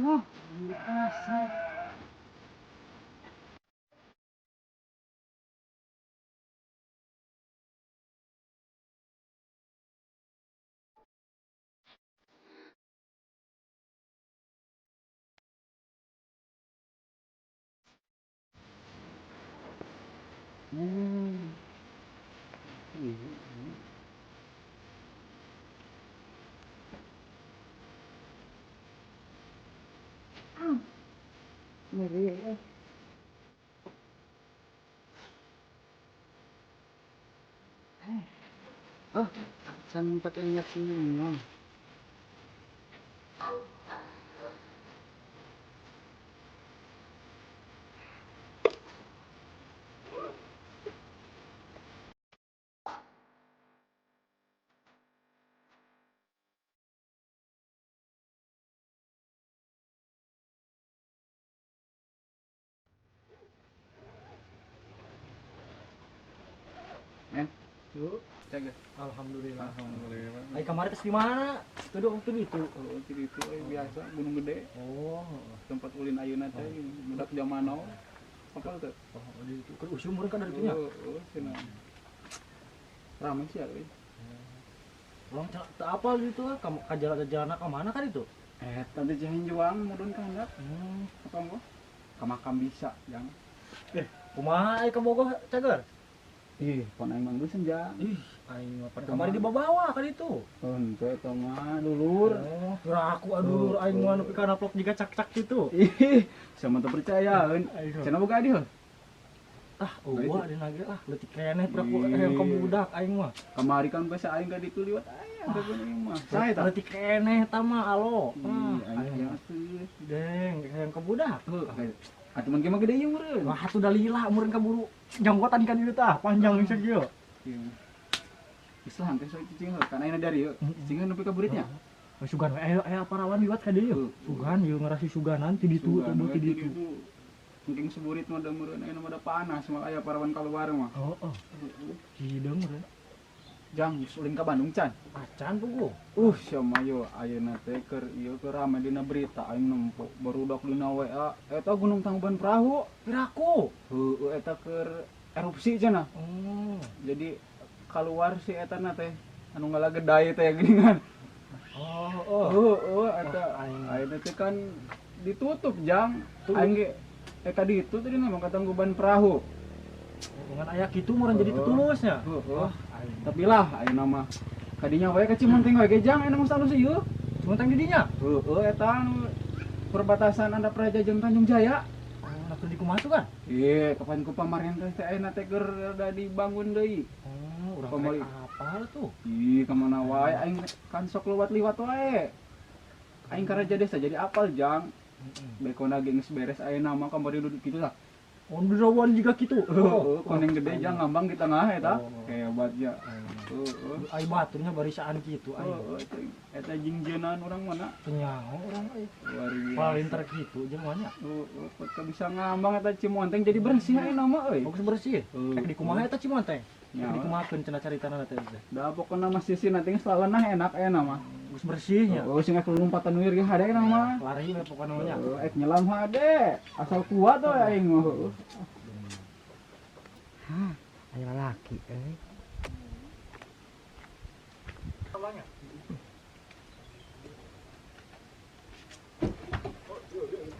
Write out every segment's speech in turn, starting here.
Aduh, asal. Hmm. Ngeri eh. Oh, sempat ingat senyum. Yuk, jaga. Alhamdulillah. Alhamdulillah. Ai kamari tes di mana? Tuh waktu itu. Oh, itu biasa Gunung Gede. Oh, tempat ulin ayeuna teh budak zaman now. Apa tuh? Oh, di itu. Kan usum meureun kan dari itunya. Oh, cenah. Rame sih ya, euy. Urang teu apal di itu ka jalan-jalan ka mana kan itu? Tadi Cihanjuang mudun ka handap. Apa enggak? Ka makam bisa, jang. Kumaha ai ka Bogor cager? Ih, pon aing mah geus senja. Ih, aing mah pan kamari dibawa kan itu. Henteu eta mah dulur. Oh, kira aku dulur aing mah nepi ka naplok jiga cak-cak gitu. Ih, sama teu percaya eun. Cenah boga adi heuh. Ah, eueuh adi nage lah, leutik keneh piraku hayang ka budak aing mah. Kamari kan basa aing ka ditu liwat aya da ieu mah. Sae tah. Leutik keneh eta mah alo. Ah, aing atuh. Deng, hayang ka budak. Heuh. Atuh mun mah gede ieu meureun. Wah, atuh dalila meureun kaburu janggotan kan ieu tah, panjang sakieu. Iya. Geus lah teh sok cicing heuh, kan ayeuna dari ieu. Cicing nepi ka buritnya. Sugan we aya parawan liwat ka dieu. Sugan ieu ngarasi suganan ti ditu teh ti ditu. Mungkin seburit mah da meureun ayeuna mah da panas, moal aya parawan kaluar mah. Heeh. Hideung meureun. Jang, geus ulin ka Bandung can. Acan puguh. Sia mah yo ayeuna teh keur ieu keur rame dina berita aing nempo barudak dina WA eta Gunung Tangkuban Perahu. Piraku. Heueuh eta keur erupsi cenah. Oh. Jadi keluar si eta na teh anu ngalagedai teh geuningan. Oh, oh. Heueuh eta ayeuna teh kan ditutup jang. Aing ge ka ditu tadi mah ka Tangkuban Perahu. Dengan aya kitu meureun jadi tetulusnya. Heeh. Tapi lah ayeuna mah kadinya wae ka Cimenteng wae ge jang ayeuna mah alus ieu. Cimenteng di dinya? Heeh eta anu perbatasan antara Praja jeung Tanjung Jaya. Oh, nah di kumaha tuh kan? Iya, kapan ku pamarentah teh ayeuna teh keur rada dibangun deui. Oh, urang rek apal tuh. Ih, ka mana wae aing kan sok lewat-liwat wae. Aing ka Raja Desa jadi apal jang. Bekona ge geus beres ayeuna mah kamari duduk kitu lah. Oh, dirawan juga gitu. Oh, koneng gede jang ngambang di tengah eta. Hebat ya. Heeh. Ai baturnya barisaan kitu ai. Heeh, eta jingjeunan urang mana? Teu urang euy. Luar biasa. Palinter kitu jelema nya. Heeh, ka bisa ngambang eta Cimenteng jadi bersih ayeuna mah euy. Bagus bersih. Rek di kumaha eta Cimenteng? Rek di kumahakeun cenah caritana teh. Da pokona mah sisi nanti geus lalenah enak ayeuna mah. Geus bersih nya. Heeh, sing lompatan wir ge hade ayeuna mah. Lari we pokona mah nya. Heeh, ek nyelam hade. Asal kuat we aing mah. Hah, aya lalaki euy.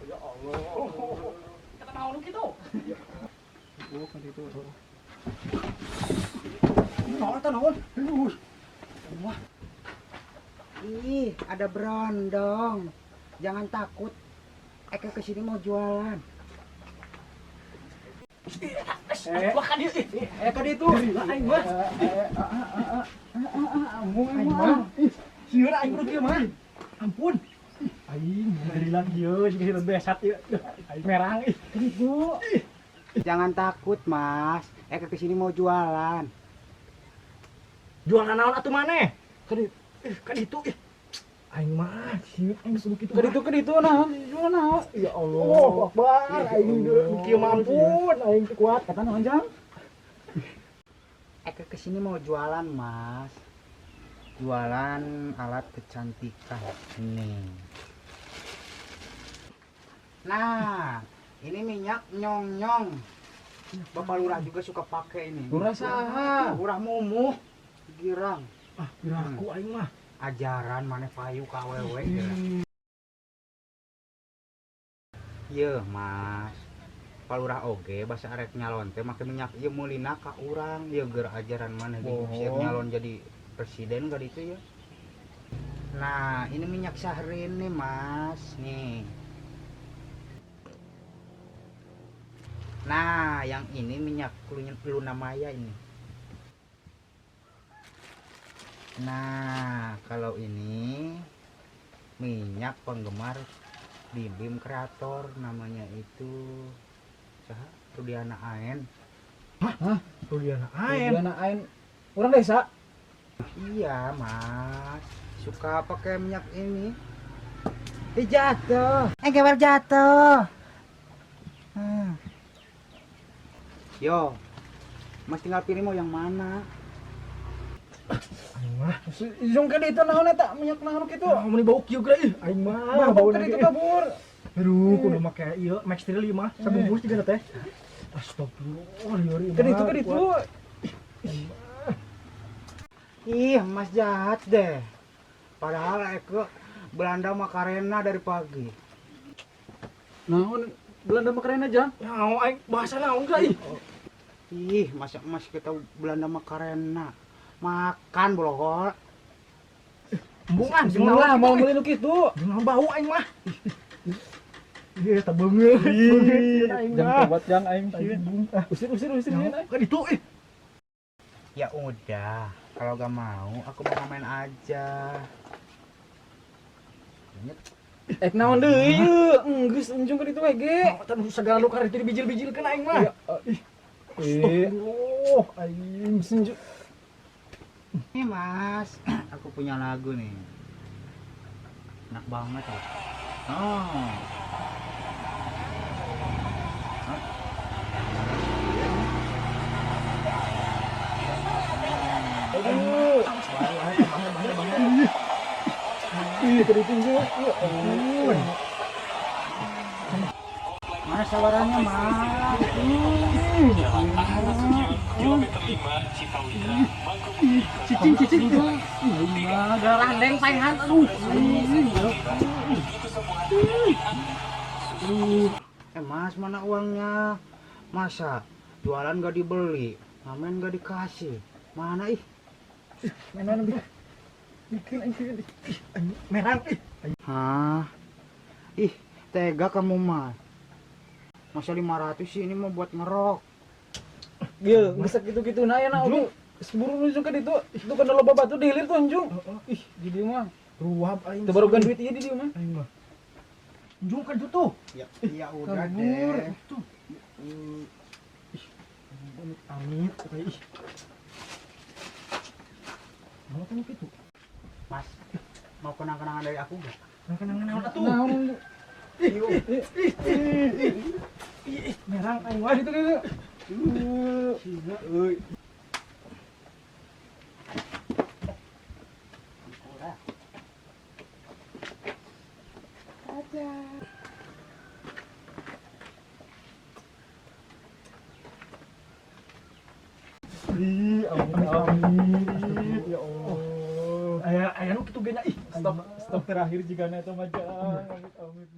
Ya Allah. Kata naon kitu? Oh, kan itu. Naon eta naon? Aduh. Wah. Ih, ada berondong. Jangan takut. Eke kesini mau jualan. Eh, Wah ka dieu ih. eh ka ditu. Gila aing mah. Embung Aing mah. Ih, sieun aing kudu kieu mah. Ampun. Ih, aing gerilan kieu sih geus besat ieu. Aing merang ih. Ibu. Jangan takut, Mas. Eka kesini mau jualan. Jualan naon atuh maneh? Ka dieu. Ih, ka ditu ih. Aing mah sieun aing geus kitu. Ka ditu naon? Jualan naon? Ya Allah. Oh, Akbar, aing kieu mah ampun, aing teu kuat. Kata naon jang? Eka kesini mau jualan, Mas. Jualan alat kecantikan. Nih. Nah, ini minyak nyong-nyong. Bapak Lurah juga suka pakai ini. Lurah saha? Lurah Mumuh. Girang. Ah, piraku aing mah. Ajaran maneh payu ka awewe. Yeuh, Mas. Pak Lurah oge basa arek nyalon teh make minyak ieu meulina ka urang. Ieu geur ajaran maneh ge siap nyalon jadi presiden ka ditu ya. Nah, ini minyak Syahrin nih, Mas. Nih. Nah, yang ini minyak Luna Maya ini. Nah, kalau ini minyak penggemar Bim Bim Kreator namanya itu saha? Rudiana Aen. Hah? Rudiana Aen. Rudiana Aen. Orang desa? Iya, Mas. Suka pakai minyak ini. Eh, jatuh. Eh, gewer jatuh. Yo, Mas tinggal pilih mau yang mana. Aing mah. Jung ka ditu naon eta minyak naon kitu? Nah, meuni bau kieu geura ih. Aing mah Bau ka ditu kabur. Aduh, kudu make ieu Max 3 mah sabungkus juga teh. Astagfirullah, lieur ieu. Ka ditu ka ditu. Ih, Mas jahat deh. Padahal Eko Belanda Makarena dari pagi. Naon Belanda Makarena jang? Naon aing bahasa naon geura ih. Ih, masa Mas kita Belanda Makarena. Makan bolohol. Embungan, Jeung lah mau meuli nu kitu. Jeung bau aing mah. Ih, eta beungeut. Aing Jang mah. tobat jang aing sieun. Usir usir usir Naon aing. ka ditu ih. Ya udah, kalau gak mau aku mau ngamen aja. Ek naon deui ieu? Enggeus unjung ka ditu we ge. Eta nu segala nu karek jadi bijil-bijilkeun aing mah. Ih. Astagfirullah, aing Senju. Nih Mas, aku punya lagu nih. Enak banget ya. Oh. Aduh. Ih, ka ditu unjung. Ya ampun. Mana suaranya, Mas? Cicing cicing. Ih, mah garandeng paehan aduh. Eh Mas, mana uangnya? Masa jualan gak dibeli, ngamen gak dikasih. Mana ih? Mana lebih bikin aing sieun. Ih, aing merang ih. Hah? Ih, tega kamu Mas. Masa 500 sih ini mau buat ngerok. Gil, geus kitu-kitu na aya na oge. Seburu unjung ka ditu. Itu kan loba batu di hilir tuh unjung. Ih, di dieu mah. Ruab aing. Teu barogan duit ieu di dieu mah. Aing mah. Unjung ka ditu tuh. Ya, ya udah Kabur. deh. Tuh. Ih, amit amit ih. Mau kan kitu? Mas, mau kenang-kenangan dari aku gak? Kenang-kenangan naon atuh? Naon? Ih, ih, ih, ih, ih, merang aing mah. Itu kitu. Euy. Ih, amit amit. Ya Allah. Aya aya nu kitu ge nya ih. Stop stop terakhir jigana eta mah jang. Amit amit.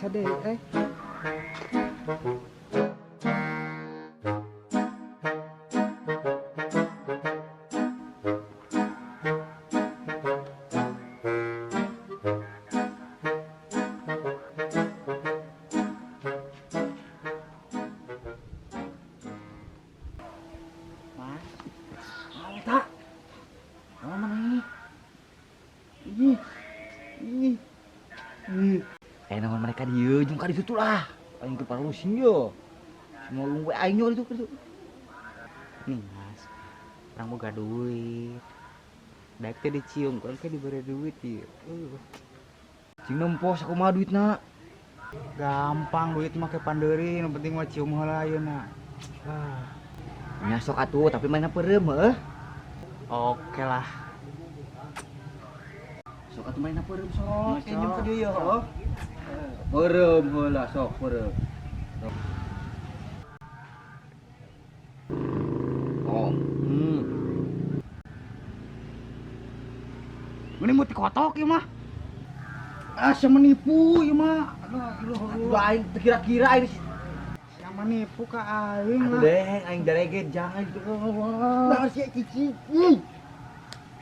Periksa deh eh. Mas, Eta. Naon maneh? Ih. Ih. Ih. Eh naon mereka dieu jeung ka ditu lah. Aing teu parlusin yo. Semua lung we aing yo ditu ka ditu. Nih Mas, urang boga duit. Daek teh dicium, kan ke diberi duit ieu. Cing nempo sakumaha duitna? Gampang duit mah ke pandeuri, nu penting mah cium heula ayeuna. Ah, Nya sok atuh tapi mana peureum heuh. oke lah. Sok atuh mana peureum sok. Sok. Enjem ka dieu ya heuh. Peureum heula sok peureum. Oh. Ini mau dikotok ieu mah. Ah, sia menipu ieu mah. Aduh, aduh, Atuh aduh. aing teu kira-kira aing. Sia menipu ka aing Atuh lah. deh aing darege jangan gitu. Nah sia cici. Ih.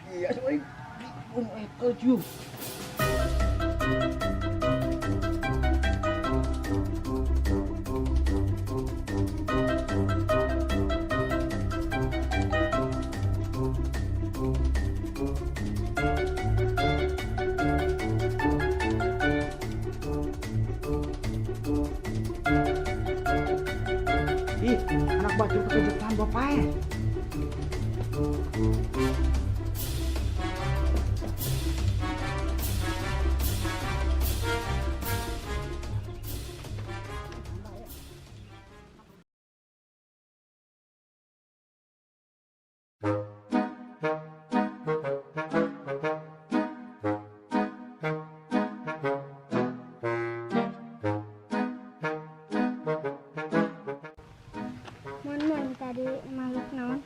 Iya sok aing. Eta cium. Ih, anak baju kekejutan bapak ya. Mun tadi makhluk naon?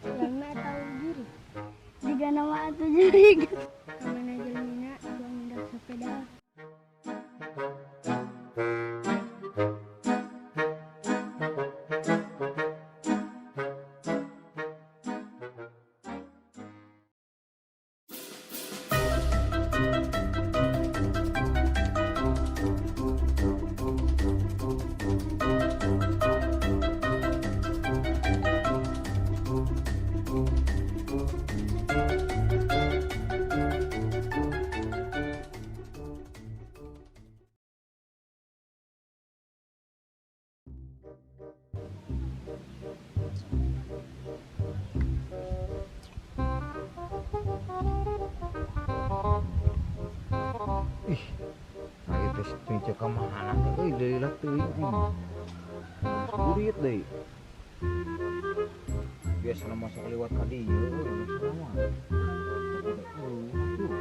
Jelema atau jurig? Jika nama atau jurig. Kamana jelmina tuang indak sepeda. Ih, lagi tes teuing cek ka mana teh euy deui lah teuing aing. Burit deui. Biasana mah sok liwat ka dieu euy biasana mah. Tuh.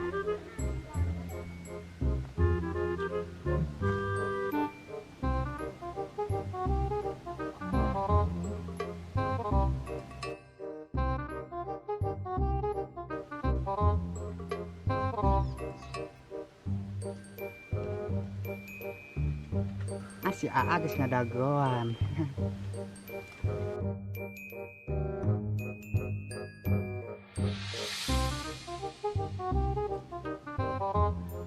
Ah, si AA geus ngadagoan.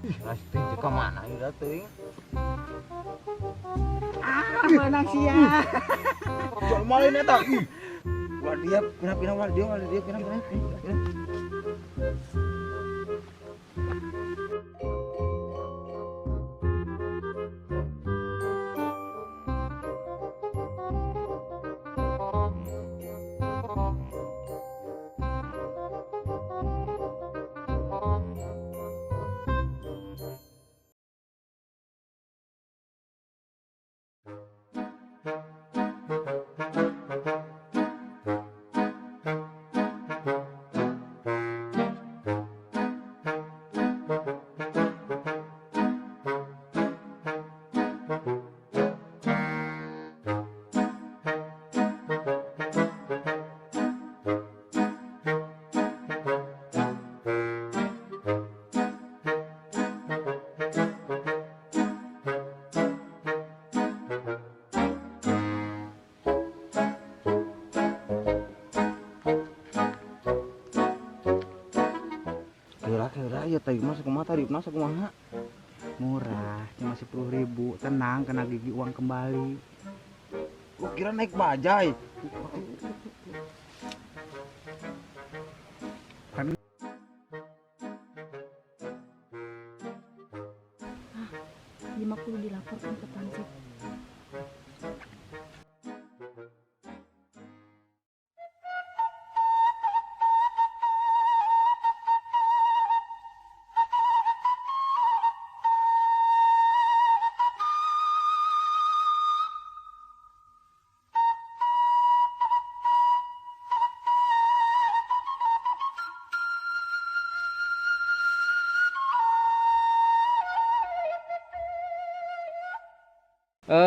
Ih, lah teuing cek ka mana ieu da teuing? Ah, menang sia. Jual malin eta. Ih. Ulah dia pindah-pindah ulah dia pindah-pindah. Pindah. Eta mah sakumaha tarifna sakumaha? Murah, cuma 10.000. Tenang, kena gigi uang kembali. Gua kira naik bajai. Ah, 50 dilaporkan ke Pansip.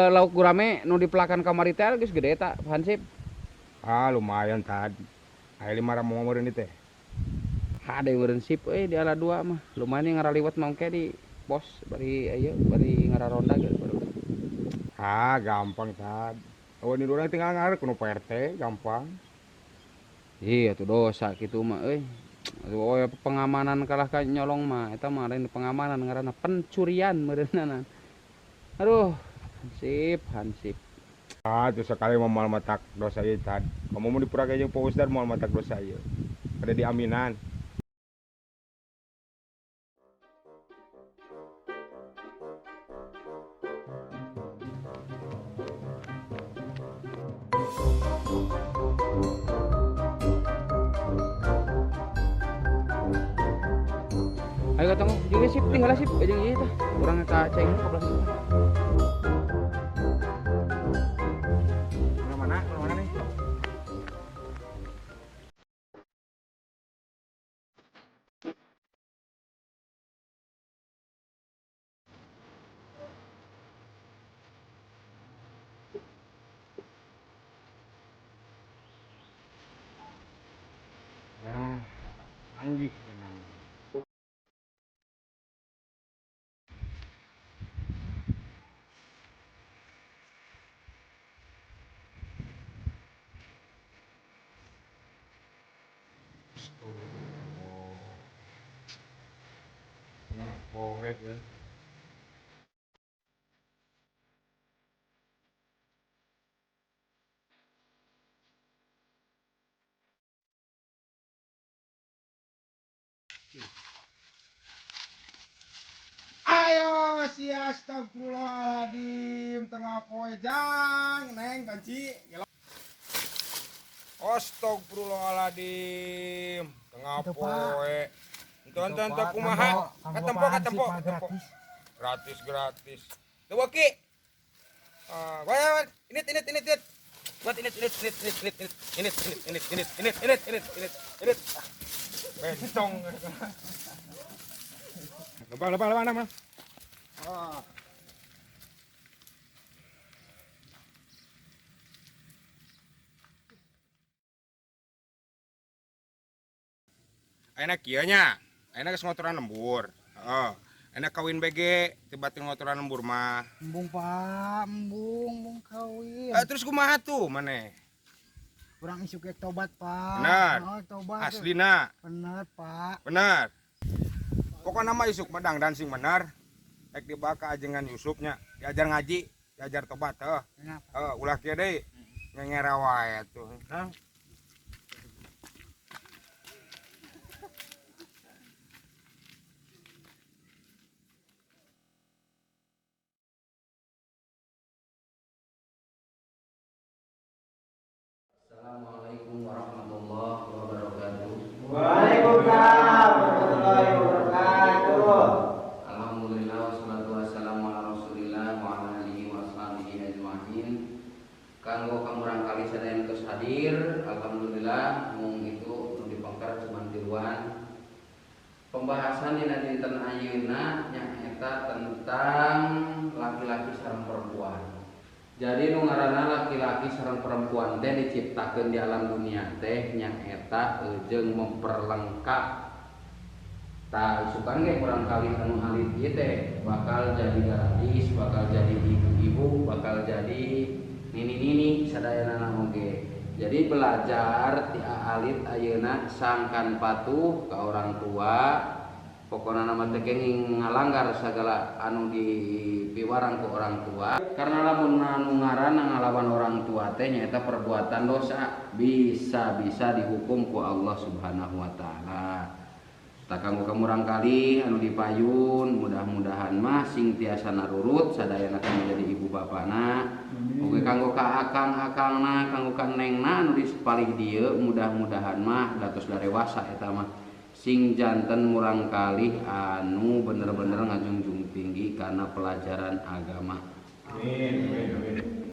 Lauk gurame nu dipelakan kamari teh geus gede eta Hansip. Ah lumayan tad. Aya 5 ramu meureun ieu teh. Hade meureun sip euy di ala dua mah. Lumayan ngaraliwat mah engke di pos bari ieu bari ngararonda ge baru. Ah gampang tad. Eueuh di urang tinggal ngarek nu Pak RT gampang. Iya tuh dosa kitu mah euy. Oh, pengamanan kalah ka nyolong mah eta mah lain pengamanan ngaranna pencurian meureunana. Aduh. Hansip, Hansip. Ah, tuh sekali mau mal matak dosa ieu tad. Kamu mau dipurake jeung Pak Ustad moal matak dosa ieu. Ada di aminan. Ayo ketemu jeung sip tinggal sip jeung ieu tah. Urang ka ceng ka belah situ. Mana? Mana nih? Nah, anjing. Borek ya. Ayo si astagfirullahaladzim tengah poe jang neng kanci. Astagfirullahaladzim tengah poe. Tonton kumaha katempo katempo gratis gratis. Tuh ki. Ini ini ini ini. Buat ini ini ini ini ini ini ini ini ini ini ini ini ini. Bencong. Lempang lempang lempang lempang. Ah. Ayeuna kieu nya. Ayeuna geus ngotoran lembur. Heeh. Ayeuna kawin BG tiba-tiba ngotoran lembur mah. Embung Pak, embung, embung kawin. Terus kumaha tuh maneh? Urang isuk ge tobat Pak. Benar. Oh, tobat. Aslina. Bener Pak. Bener. Pokokna mah isuk mah dangdan sing bener. Rek dibawa ka ajengan Yusufnya, diajar ngaji, diajar tobat heuh. Heuh, ulah kieu deui. Ngengera wae atuh. Hah? Assalamualaikum warahmatullahi wabarakatuh. Waalaikumsalam warahmatullahi wabarakatuh. Alhamdulillah wassalatu wassalamu ala rasulillah wa ala alihi wa ashabihi ajmain. Kanggo kamurang kali sadaya tos hadir, alhamdulillah mung itu nu dipangkar cuman tiluan. Pembahasan dina dinten ayeuna nyaeta tentang laki-laki sareng perempuan. Jadi nu ngaranna laki-laki sareng perempuan teh diciptakeun di alam dunia teh nyaeta jeung memperlengkap. Tah isukan ge kurang kali anu alit ieu teh bakal jadi gadis, bakal jadi ibu-ibu, bakal jadi nini-nini sadayana oge. Jadi belajar ti alit ayeuna sangkan patuh ka orang tua, Pokona nama teh kenging ngalanggar sagala anu dipiwarang ku orang tua, karena lamun anu ngaranna ngalawan orang tua teh nyaeta perbuatan dosa, bisa-bisa dihukum ku Allah Subhanahu wa taala. Tah kanggo ka murangkalih anu dipayun, mudah-mudahan mah sing tiasa narurut sadayana menjadi ibu bapana. Oge kanggo ka akang-akangna, kanggo ka nengna anu di sapalih dieu, mudah-mudahan mah datos darewasa eta mah sing janten murangkalih anu bener-bener ngajungjung tinggi karena pelajaran agama. Amin.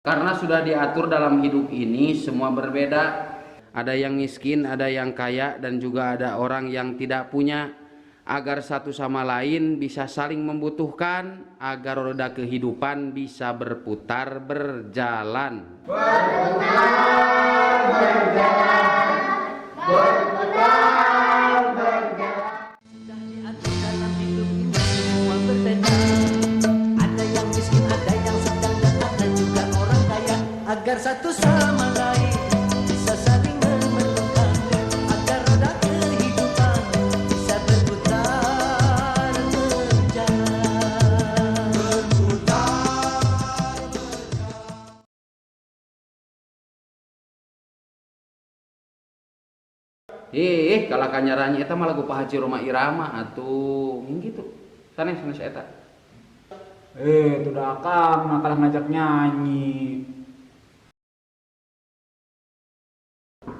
Karena sudah diatur dalam hidup ini semua berbeda. Ada yang miskin, ada yang kaya, dan juga ada orang yang tidak punya. Agar satu sama lain bisa saling membutuhkan, agar roda kehidupan bisa berputar berjalan. Berputar berjalan, berputar berjalan. Sudah diatur dalam hidup ini semua berbeda. Ada yang miskin, ada yang sedang, dan ada juga orang kaya. Agar satu sama lain bisa saling memerlukan, agar roda kehidupan bisa berputar berjalan. Berputar. Ih, kalah kanyarannya eta mah lagu Pak Haji Rhoma Irama atuh. Gitu. Sanes sanes eta. Eh, itu dah akang, makalah ngajak nyanyi.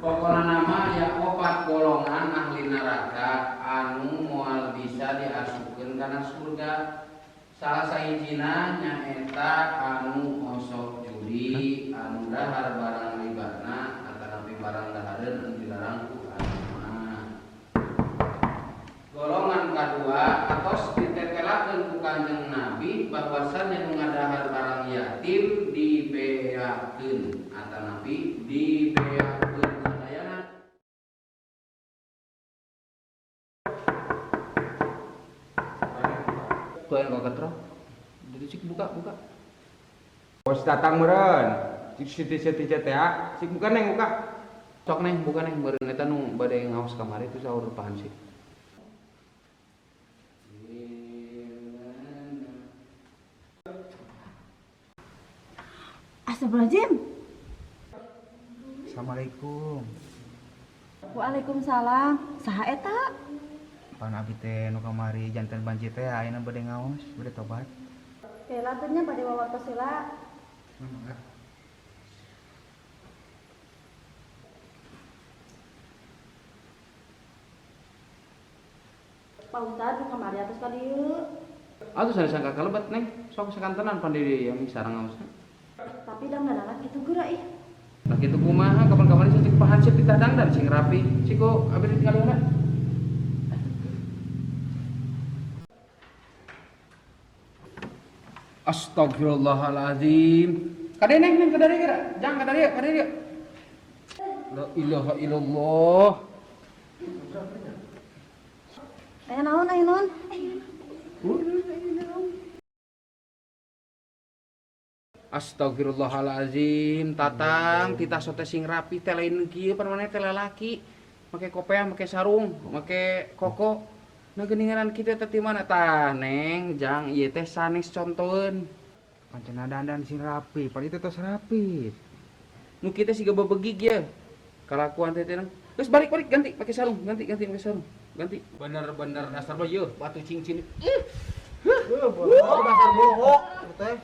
Pokona nama ya opat golongan ahli neraka anu moal bisa diasupkeun kana surga. Salah sahijina nyaeta anu osok judi, anu dahar barang ribana atanapi barang dahareun anu dilarang ku agama. Golongan kadua atos ditetelakeun ku Kanjeng Nabi bahwasannya nu ngadahar barang yatim dibeakeun atanapi dibeakeun sadayana. Tuh yang kau ketrok. Jadi cik buka buka. Bos datang meureun. Cik siti-siti teh ah. Cik buka neng buka. Sok neng buka neng meureun eta nu bade ngaos kamari itu saur Pak Hansip. Astagfirullahaladzim. Assalamualaikum. Waalaikumsalam. Saha eta? Pan abi teh nu kamari janten banci teh ayeuna bade ngaos, bade tobat. Kela teh nya bade wawartos heula. Pak Ustad nu kamari atos ka dieu. Atuh sanes sangka kalebet neng, sok sakantenan pan di dieu yang sareng ngaosna. Tapi dangdanana kitu geura ih. Nah kitu kumaha kapan-kapan cik Pak Hansip ditah dangdan sing rapi. Cik abi ditinggal heula. Astagfirullahalazim. Kade neng neng kadari kira. Jangan kadari kadari. La ilaha illallah. Aya naon aya naon? Astagfirullahalazim. Tatang titah sote sing rapi teh lain kieu pan maneh teh lalaki. Make kopeah, make sarung, make koko. Nah geuningan kitu teh ti mana tah neng jang ieu teh sanes contoeun. Pancen dandan sing rapi, pan itu tos rapi. Nu kitu siga bebegig ye. Kalakuan teh teh. Geus balik balik ganti pakai sarung, ganti ganti pakai sarung. Ganti. Bener-bener dasar mah yeuh batu cincin. Dasar bohong teh.